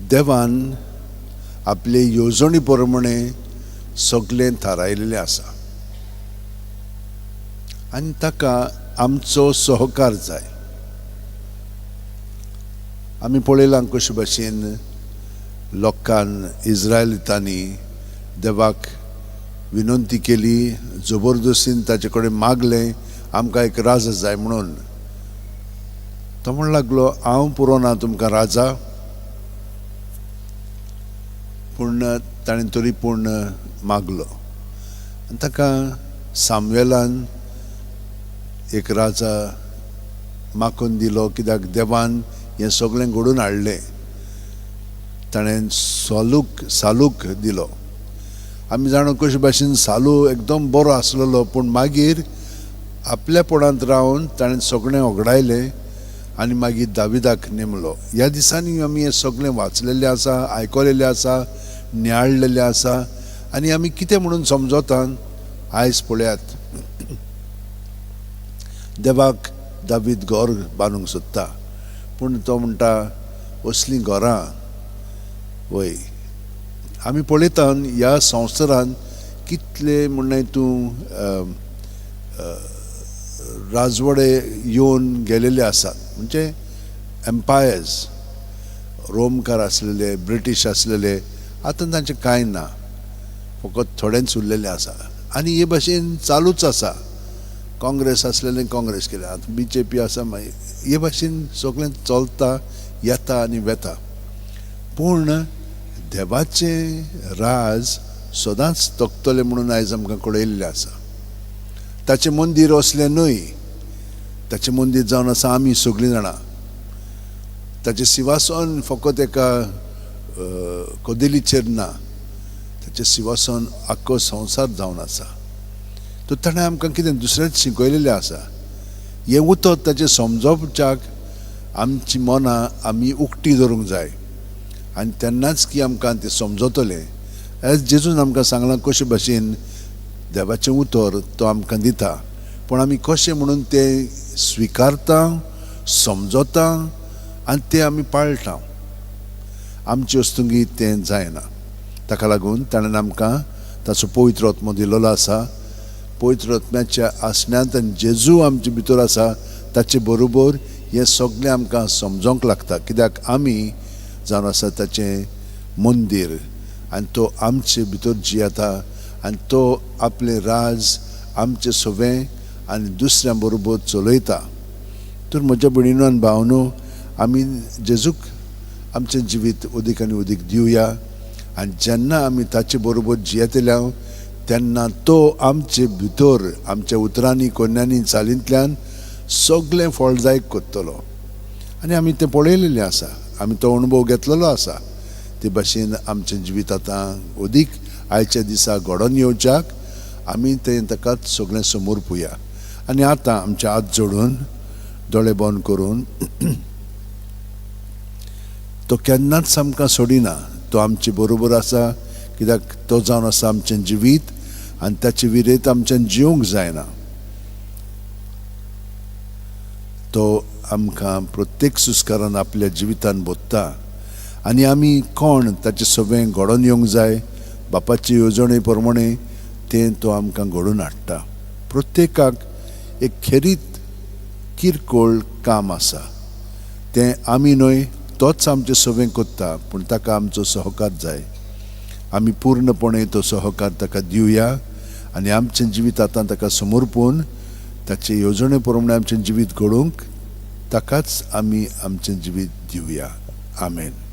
देवान आपले येवजणे प्रमाणे सगळें थारायलेलें आसा आनी ताका आमचो सहकार जाय. आमी पळयलां कशे भाशेन लोकान इज्रायलितांनी देवाक विनंती केली, जबरदस्तीन ताचे कडेन मागलें आमकां एक राजा जाय म्हणून. तो म्हण लागलो, हांव पुरो ना तुमकां राजा. पूण ताणें तरी पूण मागलो आनी ताका सामवेलान एक राजा मागून दिलो, कित्याक देवान हें सगळें घडोवन हाडलें. ताणें सालूक दिलो. आमी जाणा कशे भाशेन सालू एकदम बरो आसलेलो, पूण मागीर आपल्यापणांत रावन ताणें सगळें ओगडायलें आनी मागीर दाविदाक नेमलो. ह्या दिसांनी आमी हें सगळें वाचलेलें आसा, आयकलेलें आसा, नियाळलेलें आसा आनी आमी कितें म्हणून समजता आयज पळयात. देवाक दावीद घर बांदूंक सोदता, पूण तो म्हणटा असलीं घरां वय. आमी पळयता ह्या संवसारांत कितले म्हणल्यार तूं राजवडे येवन गेलेले आसात, म्हणजे एम्पायर्स, रोमकार आसलेले, ब्रिटीश आसलेले, आतां तांचें कांय ना, फकत थोडेंच उरलेलें आसा. आनी हे भाशेन चालूच आसा. काँग्रेस आसलेलें काँग्रेस केलें, आतां बीजेपी आसा, मागीर हे भाशेन सगळें चलता, येता आनी वेता. पूण देवाचें राज सदांच तकतलें म्हणून आयज आमकां कळयल्लें आसा. ताचें मंदीर असलें न्हय, ताचें मंदीर जावन आसा आमी सगळीं जाणां. ताचें सिंवासन फकत एका कदेलीचेर ना, ताचें सिंवासन आख्खो संवसार जावन आसा. तर ताणें आमकां कितें दुसरेंच शिकयलेलें आसा. हें उतर ताचें समजोवच्याक आमची मनां आमी उक्ती दवरूंक जाय आनी तेन्नाच की आमकां तें समजतलें. एज जेजून आमकां सांगलां कशे भाशेन देवाचें उतर तो आमकां दिता, पूण आमी कशें म्हणून तें स्विकारता, समजता आनी तें आमी पाळटा. आमचे वस्तुंगी तें जायना. ताका लागून ताणें आमकां ताचो पवित्र आत्मो दिलेलो आसा. पवित्र आत्म्याच्या आसण्यांत आनी जेजू आमचे भितर आसा ताचे बरोबर हें सगळें आमकां समजोंक लागता, कित्याक आमी जावन आसा ताचें मंदीर आनी तो आमचे भितर जियेता आनी तो आपलें राज आमचें सवें आनी दुसऱ्यां बरोबर चलयता. तर म्हज्या भयणीनो आनी भावनो, आमी जेजूक आमचें जिवीत अदीक आनी अदीक दिवया आनी जेन्ना आमी ताचे बरोबर जियेतले तेन्ना तो आमचे भितर आमच्या उतरांनी, कोन्यांनी, चालींतल्यान सगळें फळदायक करतलो. आनी आमी तें पळयलेलें आसा, आमी तो अणभव घेतलेलो आसा. ते भाशेन आमचें जिवीत आतां अदीक आयच्या दिसा घडोवन येवच्याक आमी तें ताकाच सगळें समर्पुया. आनी आतां आमचे हात जोडून दोळे बंद करून, तो केन्नाच आमकां सोडिना, तो आमचे बरोबर आसा, कित्याक तो जावन आसा आमचें जिवीत आनी ताचे विरेत आमच्यान जिवंक जायना. तो आमकां प्रत्येक सुस्कारान आपल्या जिवितान बोधता आनी आमी कोण ताचें सगळें घडोवन येवंक जाय बापाचे येवजणे प्रमाणे तें तो आमकां घडोवन हाडटा. प्रत्येकाक एक खेरीत किरकोळ काम आसा, तें आमी न्हय तोच आमचें सगळें करता, पूण ताका आमचो सहकार जाय. आमी पूर्णपणे तो सहकार ताका दिवया आनी आमचें जिवीत आतां ताका समर्पून ताचे येवजणे प्रमाणे आमचें जिवीत घडोवंक ताकाच आमी आमचें जिवीत दिवया. आमेन.